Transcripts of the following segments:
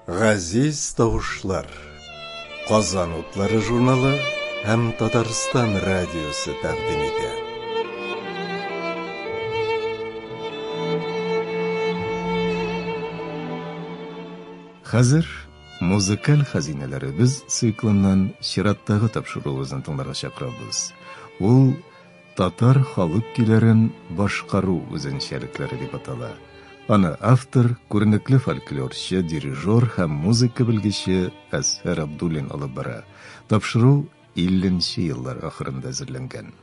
Газиз тавышлар. Казан утлары журналы һәм Татарстан радиосы тәкъдим итә. Хәзер музыкаль хәзинәләребез циклыннан чираттагы тапшыруыбызны тыңларга чакырабыз. Ул Татар халык көйләрен башкару үзенчәлекләре дип атала. Аны автор, күренекле фольклорчы, дирижер һәм музыка белгече Әзһәр Абдуллин алып бара. Тапшыру 50 нче еллар ахырында әзерләнгән.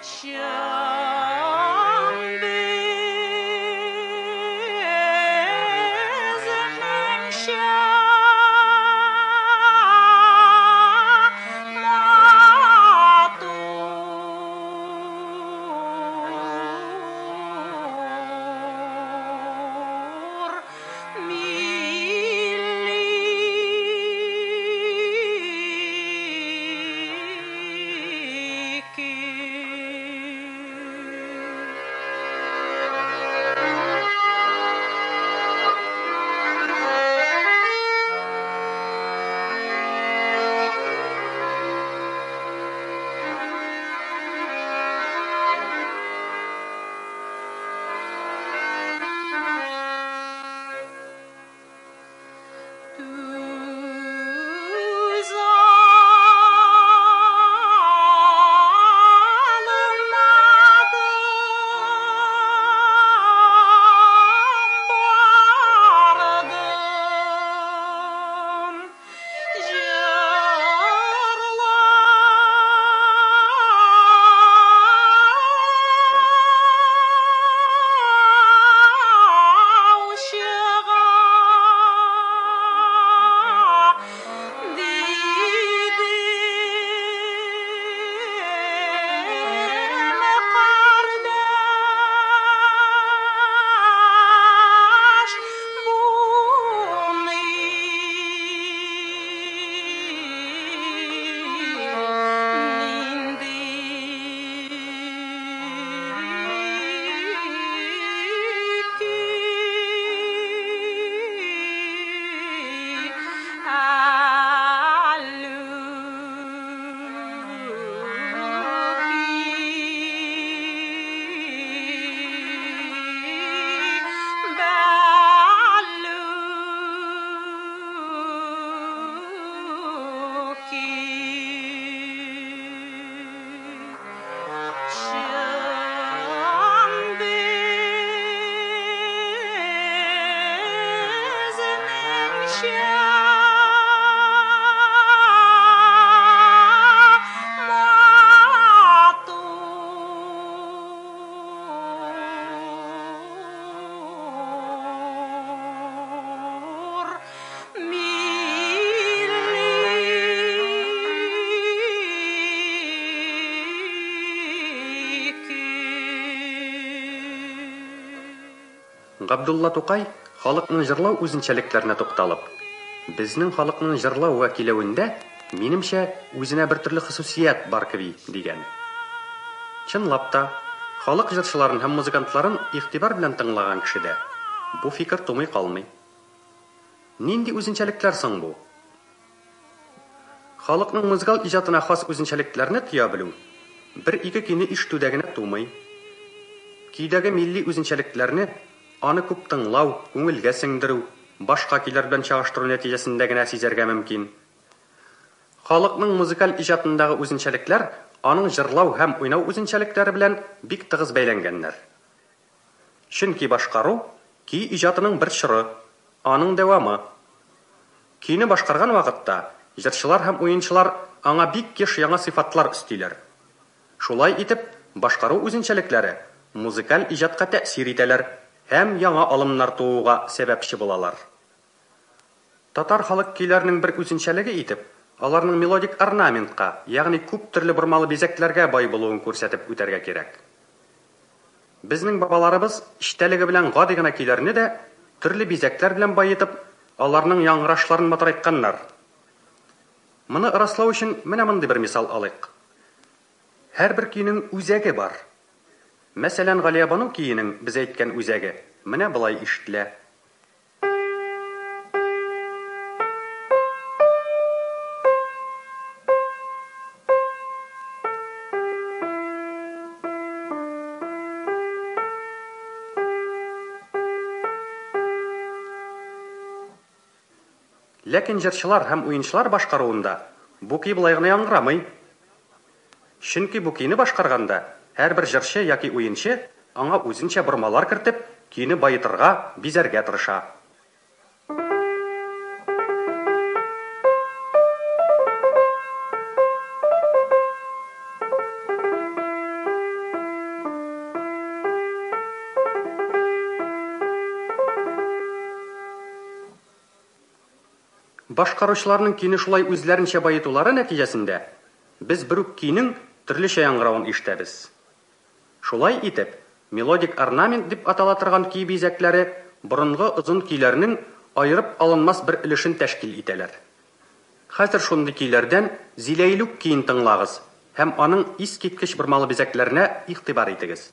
Чын. Габдулла Тукай халыкның җырлау үзенчәлекләренә тукталып, Безнең халыкның җырлау вә көйләвендә, минемчә, үзенә бер төрле хосусият бар кеби, дигән. Чынлап та, халык җырчыларын һәм музыкантларын игътибар белән тыңлаган кешедә бу фикер тумый калмый. Нинди үзенчәлекләр соң бу? Халыкның музыкаль иҗатына хас үзенчәлекләрне тоя белү бер-ике көйне ишетүдә генә тумый. Көйдәге милли үзенчәлекләрне аны күп тыңлау, күңелгә сеңдерү, башка көйләр белән чагыштыру нәтиҗәсендә генә сизәргә мөмкин. Халыкның музыкаль иҗатындагы үзенчәлекләр аның җырлау һәм уйнау үзенчәлекләре белән бик тыгыз бәйләнгәннәр. Чөнки башкару, көй иҗатының бер чоры, аның дәвамы. Көйне башкарган вакытта җырчылар һәм уенчылар аңа бик еш яңа сыйфатлар өстиләр. Шулай итеп, башкару үзенчәлекләре музыкаль иҗатка тәэсир итәләр һәм яңа алымнар тууга сәбәпче булалар. Татар халык көйләренең бер үзенчәлеге итеп, аларның мелодик орнаментка, ягъни күп төрле бормалы бизәкләргә бай булуын күрсәтеп үтәргә кирәк. Безнең бабаларыбыз эчтәлеге белән гади генә көйләрне дә төрле бизәкләр белән баетып, аларның яңгырашларын матурайтканнар. Моны раслау өчен менә мондый бер мисал алыйк. Һәрбер көйнең үзәге бар. Мәсәлән, Галиябану көенең без әйткән үзәге менә болай ишетелә. Ләкин җырчылар һәм уенчылар башкаруында бу көй болай гына яңгырамый. Чөнки бу көйне башкарганда һәрбер җырчы яки уенчы аңа үзенчә бормалар кертеп, көйне баетырга, бизәргә тырыша. Башкаручыларның көйне шулай үзләренчә баетулары нәтиҗәсендә без бер үк көйнең төрлечә яңгыравын ишетәбез. Шулай итеп, мелодик орнамент дип атала торган көй бизәкләре борынгы озын көйләрнең аерып алынмас бер өлешен тәшкил итәләр. Хәзер шундый көйләрдән Зиләйлүк көен тыңлагыз һәм аның искиткеч бормалы бизәкләренә игътибар итегез.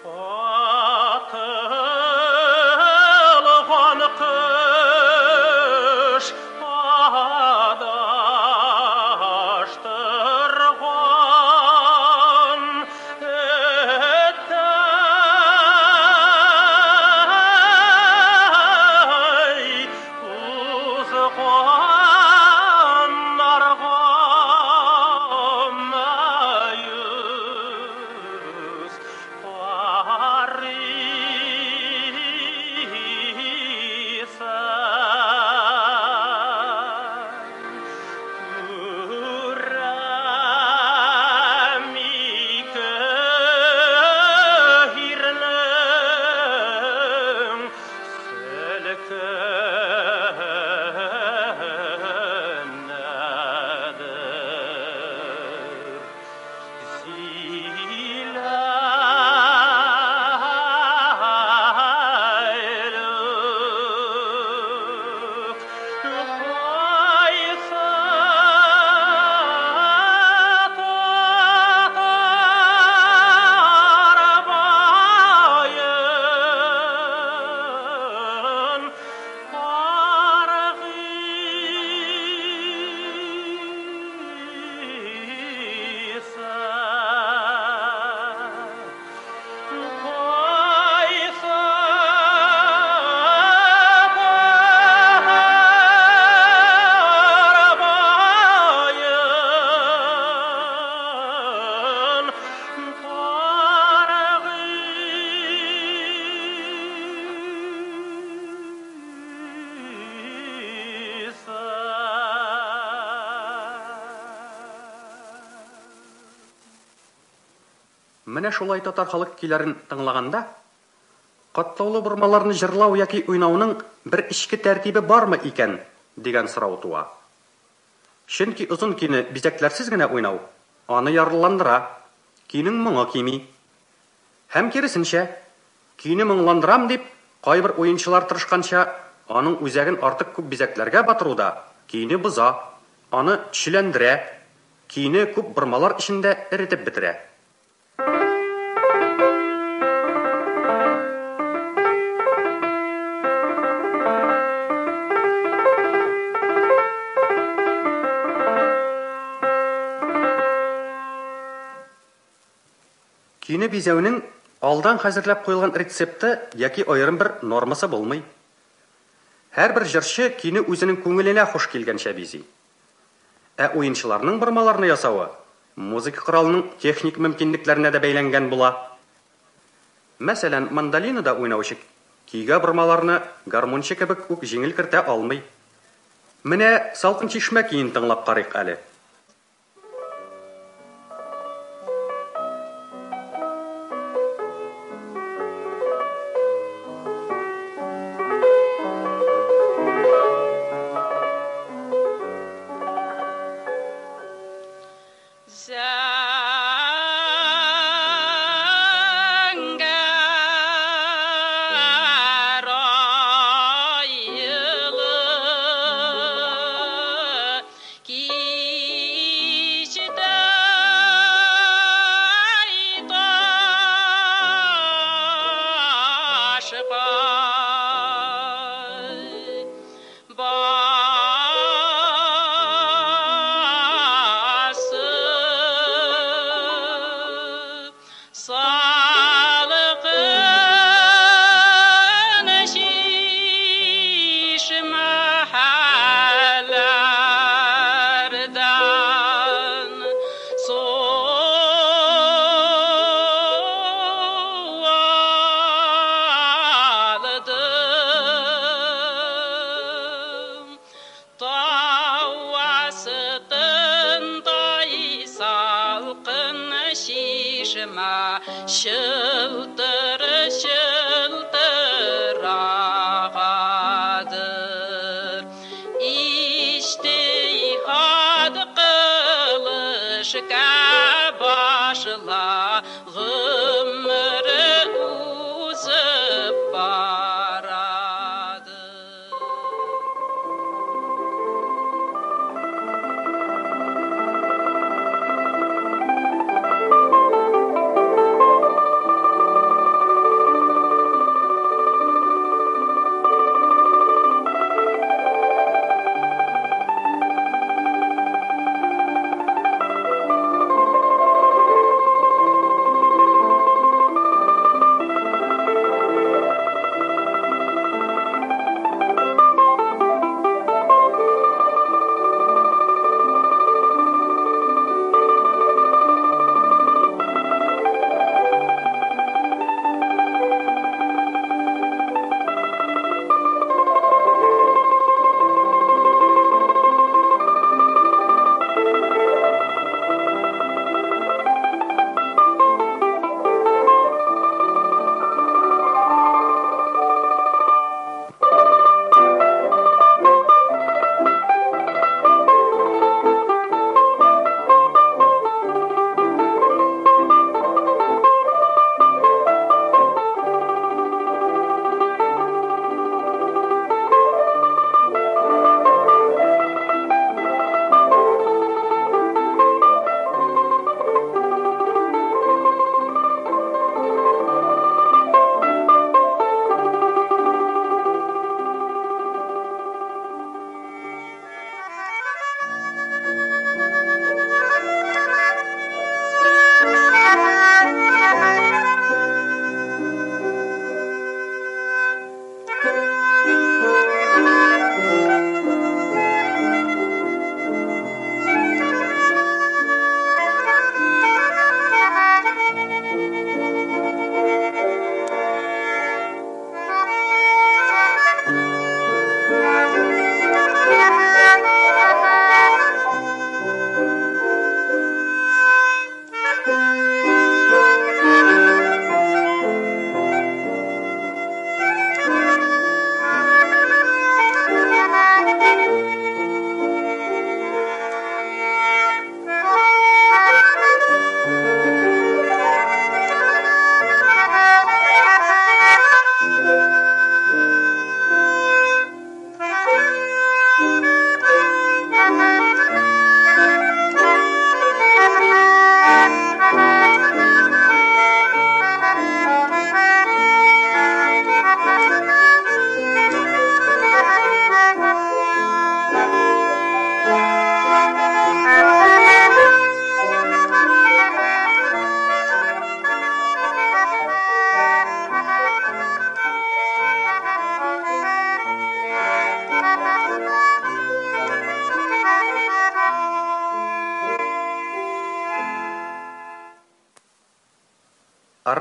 Атылган кош адаштырган эттәй узганнарга мәюс карыйсың. Күрәм ике ирнең селкенәдер. Зиләйлүк кайсы татар баен каргыйсың. Кайсы татар баен каргыйсың. Менә шулай татар халык көйләрен тыңлаганда, катлаулы бормаларны җырлау яки уйнауның бер эчке тәртибе бармы икән дигән сорау туа. Чөнки озын көйне бизәкләрсез генә уйнау аны ярлыландыра, көйнең моңы кими. Һәм киресенчә, көйне моңландырам дип, кайбер уенчылар тырышканча, аның үзәген артык күп бизәкләргә батыру да көйне боза, аны төчеләндерә, көйне күп бормалар эчендә эретеп бетерә. Көйне бизәүнең алдан хәзерләп куелган рецепты яки аерым бер нормасы булмый. Һәрбер җырчы көйне үзенең күңеленә хуш килгәнчә бизи. Ә уенчыларның бормаларны ясавы музыка коралының техник мөмкинлекләренә дә бәйләнгән була. Мәсәлән, мандолинада уйнаучы көйгә бормаларны гармунчы кебек үк җиңел кертә алмый. Менә Салкын чишмә көен тыңлап карыйк әле. Зәңгәр айлы кич.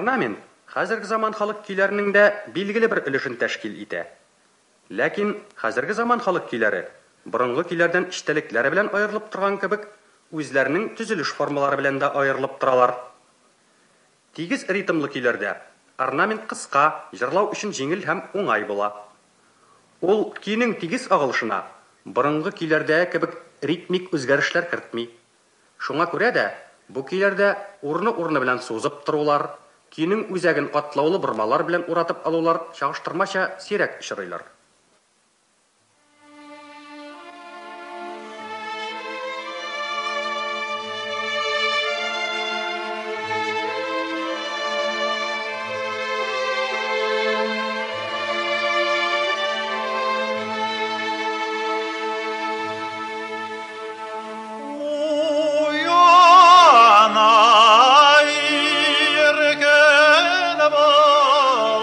Орнамент хәзерге заман халык көйләренең дә билгеле бер өлешен тәшкил итә. Ләкин хәзерге заман халык көйләре, борынгы көйләрдән эчтәлекләре белән аерылып торган кебек, үзләренең төзелеш формалары белән дә аерылып торалар. Тигез ритмлы көйләрдә орнамент кыска, җырлау өчен җиңел һәм уңай була. Ул көйнең тигез агылышына борынгы көйләрдәге кебек ритмик үзгәрешләр кертми. Шуңа күрә дә бу көйләрдә урыны-урыны белән сузып торулар, көйнең үзәген катлаулы бормалар белән уратып алулар чагыштырмача сирәк очрыйлар. Uyana irgin bulunlar,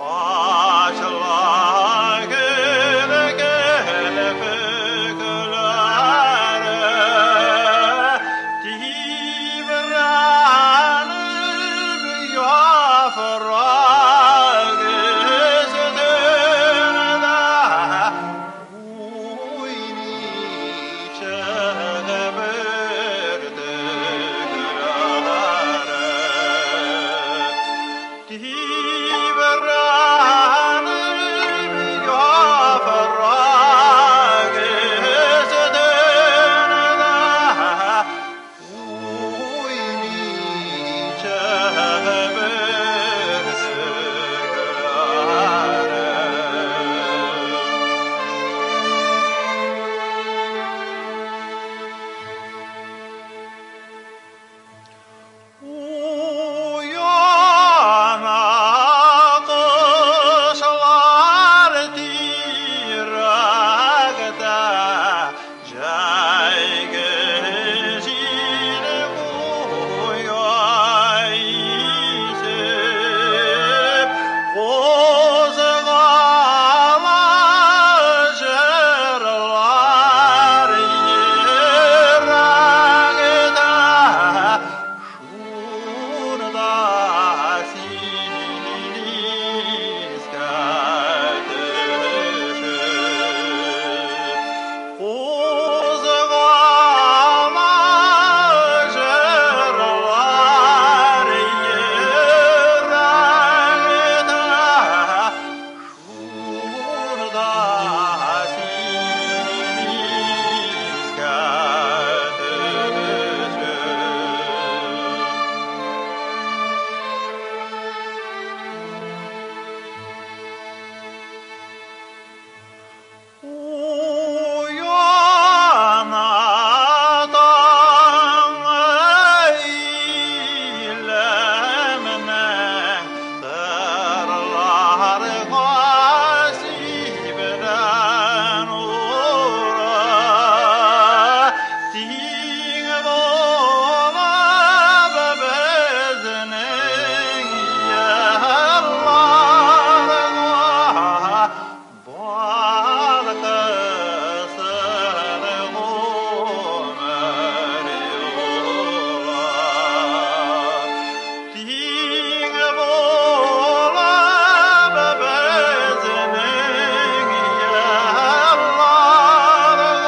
açla gül kirpikleri, tibrenip yaprak üstünde Uyana kuşlar tirakta, Cay kuyayısıp, Kozgala jırlar yırakta, Şurada siliska düşüp, Kozgala jırlar yırakta, Şurada siliska düşüp. Uyana taң eylemnең Тырларга сибдән ура, Тиң булып безнең йырларга, Балкысын гомер юлы. Тиң булып безнең йырларга,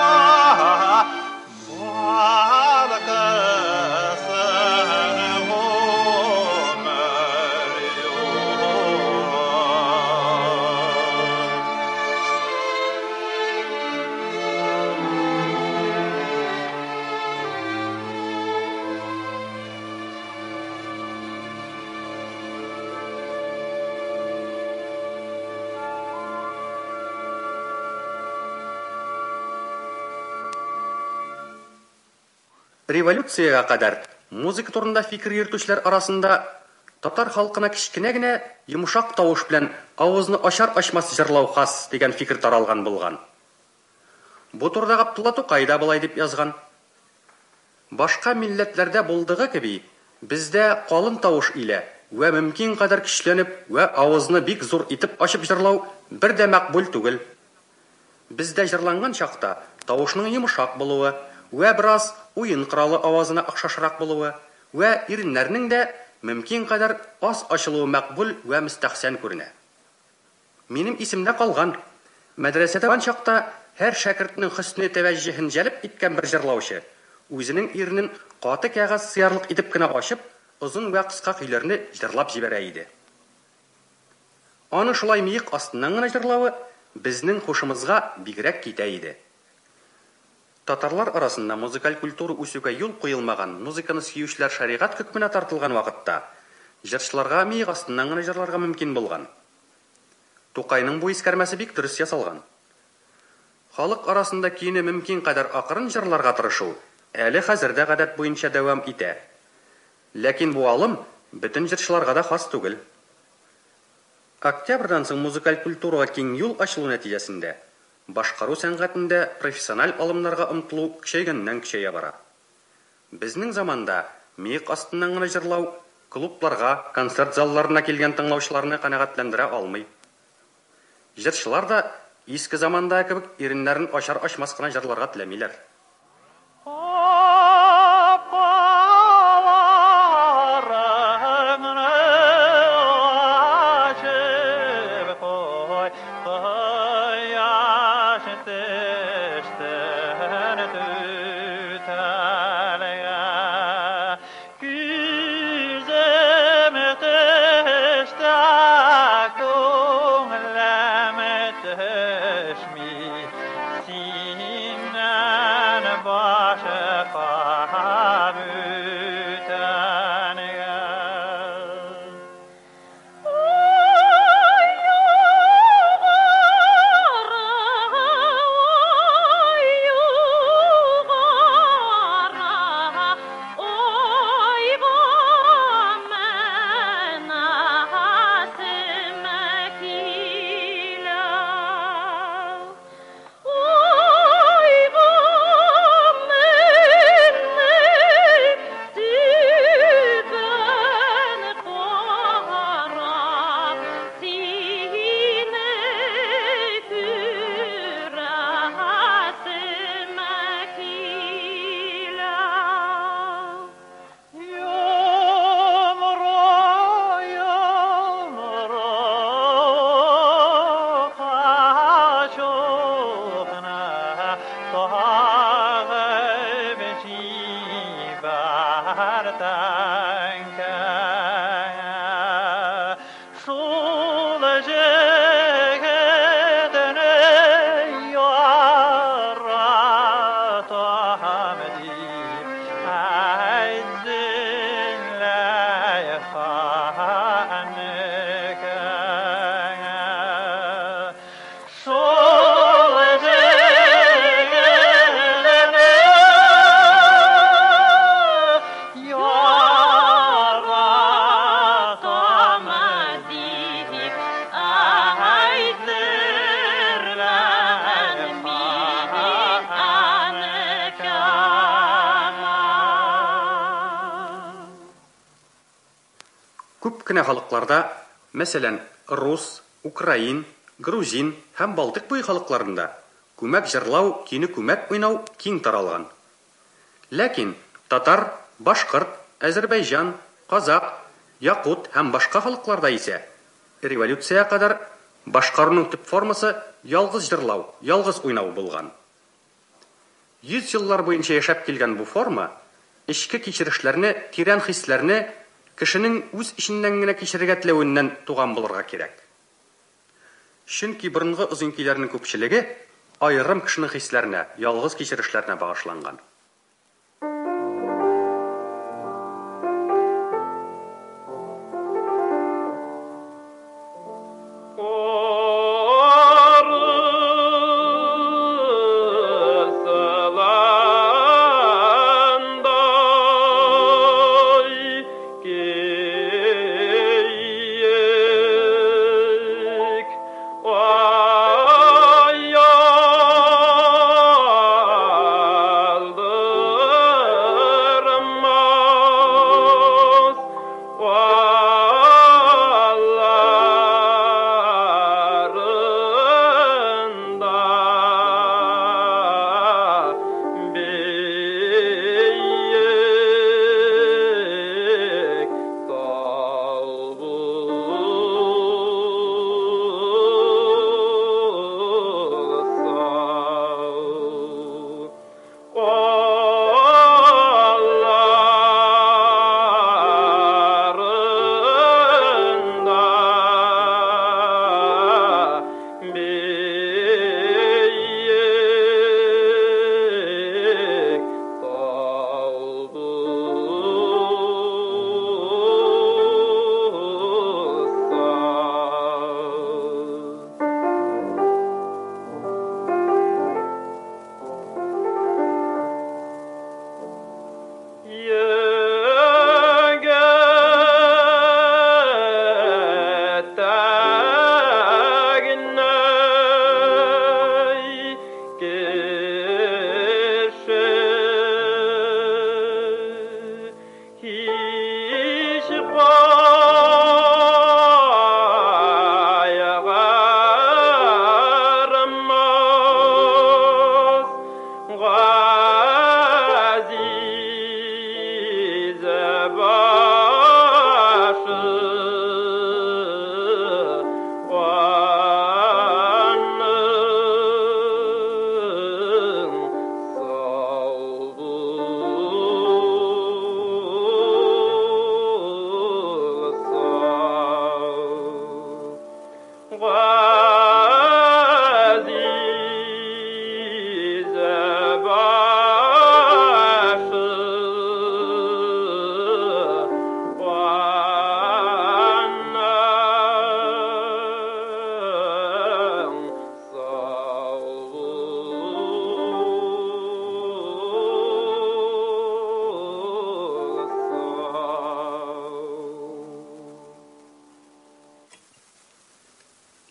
Балкысын гомер юлы. Революциягә кадәр музыка турында фикер йөртүчеләр арасында татар халкына кечкенә генә йомшак тавыш белән авызны ачар-ачмас җырлау хас дигән фикер таралган булган. Бу турыда Габдулла Тукай да болай дип язган. Башка милләтләрдә булдыгы кеби, бездә калын тавыш илә вә мөмкин кадәр көчләнеп вә авызны бик зур итеп ачып җырлау бер дә мәкъбүл түгел. Бездә җырланган чакта тавышның йомшак булуы вә бераз уен коралы авазына охшашрак булуы, вә иреннәрнең дә мөмкин кадәр аз ачылуы мәкъбүл вә мөстәхсән күренә. Минем исемдә калган, мәдрәсәдә чакта һәр шәкертнең хөсне тәвәҗҗүһен җәлеп иткән бер җырлаучы, үзенең иренен каты кәгазь сыярлык итеп кенә ачып, озын вә кыска көйләрне җырлап җибәрә иде. Аны шулай мыек астыннан гына җырлавы безнең хушымызга бигрәк китә иде. Татарлар арасында музыкаль культура үсүгә юл куелмаган, музыканы сөючеләр шәригать хөкеменә тартылган вакытта җырчыларга мыек астыннан гына җырларга мөмкин булган. Тукайның бу искәрмәсе бик дөрес ясалган. Халык арасында көйне мөмкин кадәр акрын җырларга тырышу әле хәзер дә гадәт буенча дәвам итә. Ләкин бу алым бөтен җырчыларга да хас түгел. Октябрьдан соң музыкаль культурага киң юл ачылу нәтиҗәсендә башкару сәнгатендә профессиональ алымнарга омтылу көчәйгәннән көчәя бара. Безнең заманда мыек астыннан гына җырлау клубларга, концерт залларына килгән тыңлаучыларны канәгатьләндерә алмый. Җырчылар да иске заманда кебек иреннәрен ачар-ачмас кына җырларга теләмиләр. Капкаларыңны ачып куй, кояш төшсен түтәлгә. Күзем төште, күңелем төшми, синнән башка бүтәнгә. Ой, югары, ой, югары, ойга менәсем килә. Ойга менеп түбән карап, сине күрәсем килә. Йомры, йомры, качукны тагып җибәр тәңкәңә. Шул җегетне яратам дип әйт Зөләйха әнкәңә. Шул җегетне яратам дип әйтерләр мин әнкәмә. Күп кенә халыкларда, мәсәлән, рус, украин, грузин һәм Балтык буе халыкларында күмәк җырлау, көйне күмәк уйнау киң таралган. Ләкин татар, башкорт, әзербайҗан, казак, якут һәм башка халыкларда исә революциягә кадәр башкаруның төп формасы ялгыз җырлау, ялгыз уйнау булган. Йөз еллар буенча яшәп килгән бу форма эчке кичерешләрне, тирән хисләрне кешенең үз эченнән генә кичерергә теләвеннән туган булырга кирәк. Чөнки борынгы озын көйләрнең күпчелеге аерым кешенең хисләренә, ялгыз кичерешләренә багышланган. Арысландай киек, ай алдырмас, алларында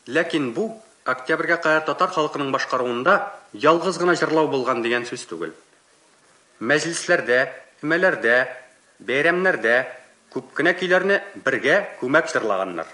Ләкин бу октябрьгә кадәр татар халкының башкаруында ялгыз гына җырлау булган дигән сүз түгел. Мәҗлесләрдә, өмәләрдә, бәйрәмнәрдә күп кенә көйләрне бергә күмәк җырлаганнар.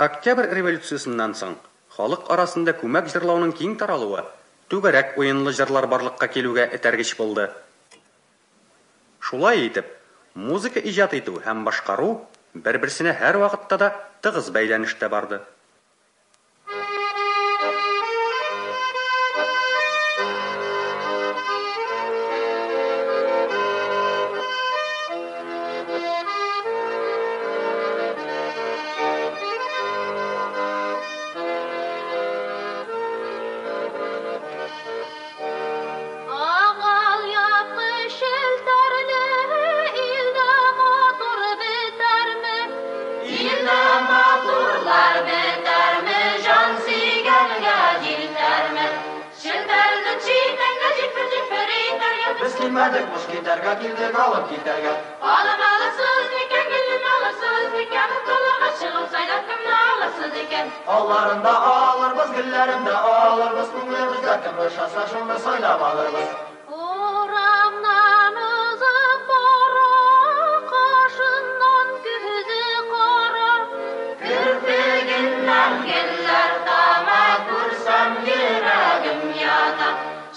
Октябрь революциясеннән соң халык арасында күмәк җырлауның киң таралуы түгәрәк уенлы җырлар барлыкка килүгә этәргеч булды. Шулай итеп, музыка иҗат итү һәм башкару бер-берсенә һәрвакытта да тыгыз бәйләнештә барды. Ағал япкы шелтәрле илдә матур бетәрме? Илдә матурлар бетәрме? Җан сөйгәнгә җитәрме? Челтәрдән читәнгә җилфер-җилфер итәргә. Без килмәдек буш китәргә, килдек алып китәргә. Алып алырсыз микән, гөлен алырсыз микән? Урталарга чыгып сайлап кемне алырсыз икән? Алларын да алырбыз, гөлләрен дә алырбыз, күңелебезгә кем ошаса, шуны сайлап алырбыз. Урамнан узып бара, кашыннан күзе кара. Керфегеннән гөлләр тама, күрсәм йөрәгем яна.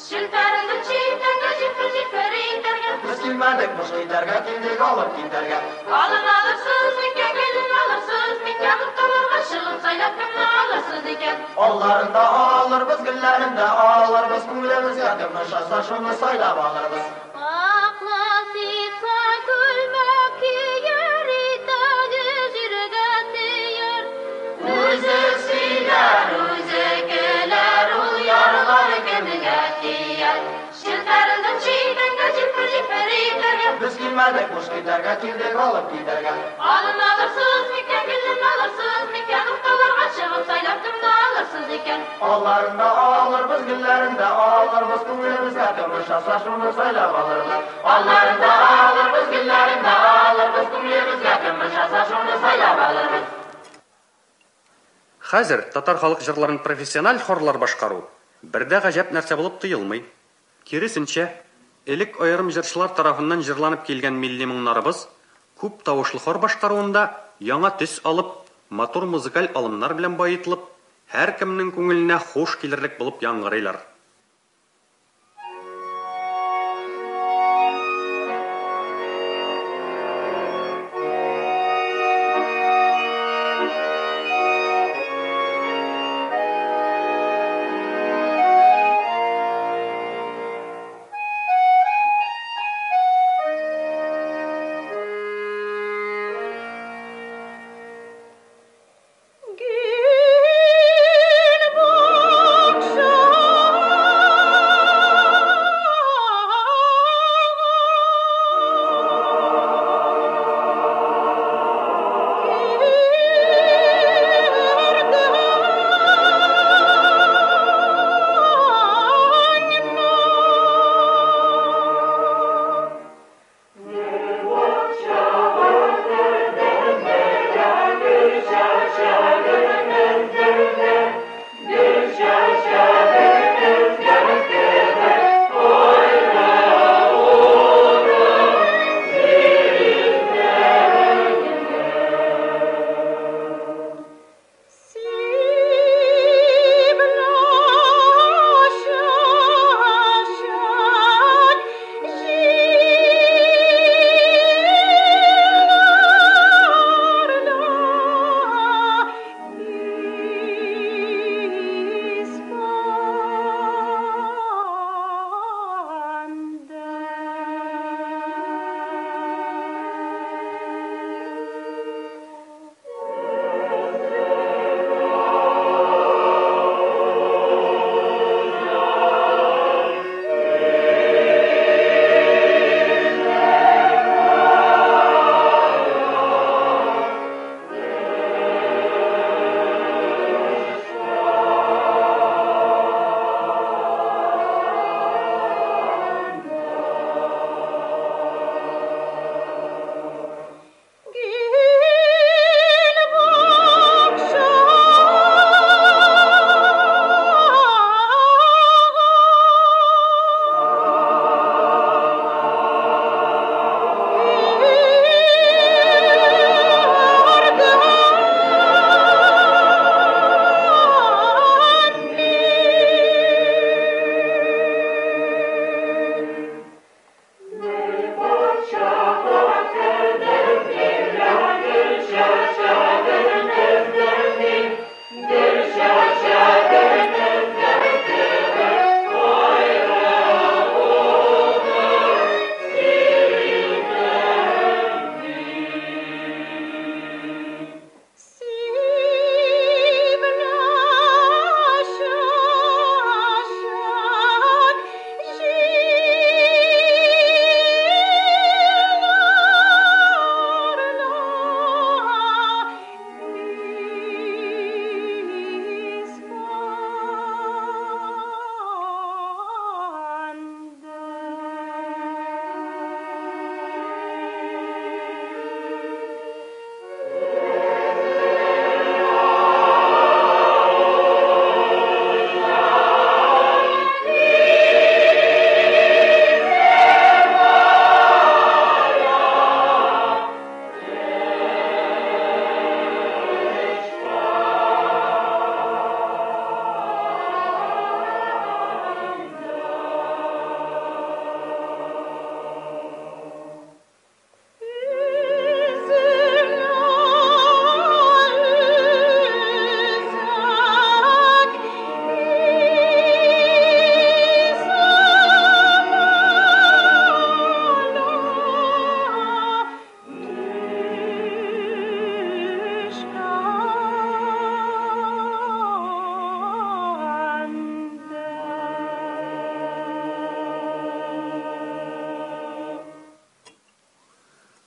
Челтәрдән читәнгә җилфер-җилфер итәргә. Без килмәдек буш китәргә, килдек алып китәргә. Алып алырсыз микән, гөлен алырсыз микән? Урталарга чыгып сайлап кемне алырсыз икән? Алларын да алырбыз, гөлләрен дә алырбыз, күңелебезгә кем ошаса, шуны сайлап алырбыз. Аклы ситса күлмәк кияр, итәге җиргә тияр. Үзе сөйләр, үзе көләр, ул ярлар кемгә тияр? Челтәрдән читәнгә җилфер-җилфер итәргә. Без килмәдек буш китәргә, килдек алып китәргә. Алын алырсыз микән, гөлен алырсыз микән? Урталарга чыгып сайлап кемне алырсыз икән? Алларын да алырбыз, гөлләрен дә алырбыз, күңелебезгә кем ошаса, шуны сайлап алырбыз. Алларын да алырбыз, гөлләрен дә алырбыз, күңелебезгә кем ошаса, ошаса, шуны сайлап алырбыз. Хәзер татар халык җырларын профессиональ хорлар башкару бер дә гаҗәп нәрсә булып тоелмый. Киресенчә, элек аерым җырчылар тарафыннан җырланып килгән милли моңнарыбыз күп тавышлы хор башкаруында яңа төс алып, матур музыкаль алымнар белән баетылып, һәркемнең күңеленә хуш килерлек булып яңгырыйлар. Гөл бакчага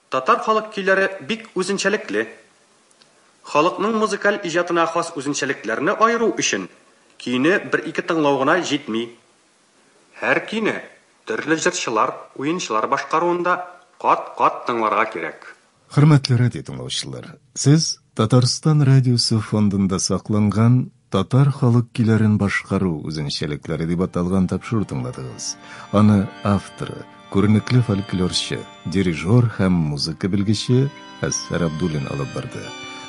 Татар халык көйләре бик үзенчәлекле. Халыкның музыкаль иҗатына хас үзенчәлекләрне аеру өчен көйне бер-ике тыңлау гына җитми. Һәр көйне төрле җырчылар, уенчылар башкаруында кат-кат тыңларга кирәк. Хөрмәтле радио тыңлаучылар, сез Татарстан радиосы фондында сакланган Татар халык көйләрен башкару үзенчәлекләре дип аталган тапшыру тыңладыгыз. Аны авторы, күренекле фольклорчы, дирижер һәм музыка белгече Әсфәр Абдуллин алып барды.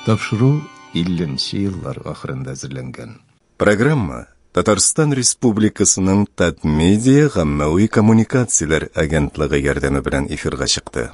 Тапшыру 50 нче еллар ахырында әзерләнгән. Программа Татарстан Республикасының Татмедиа гаммәви коммуникацияләр агентлыгы ярдәме белән эфирга чыкты.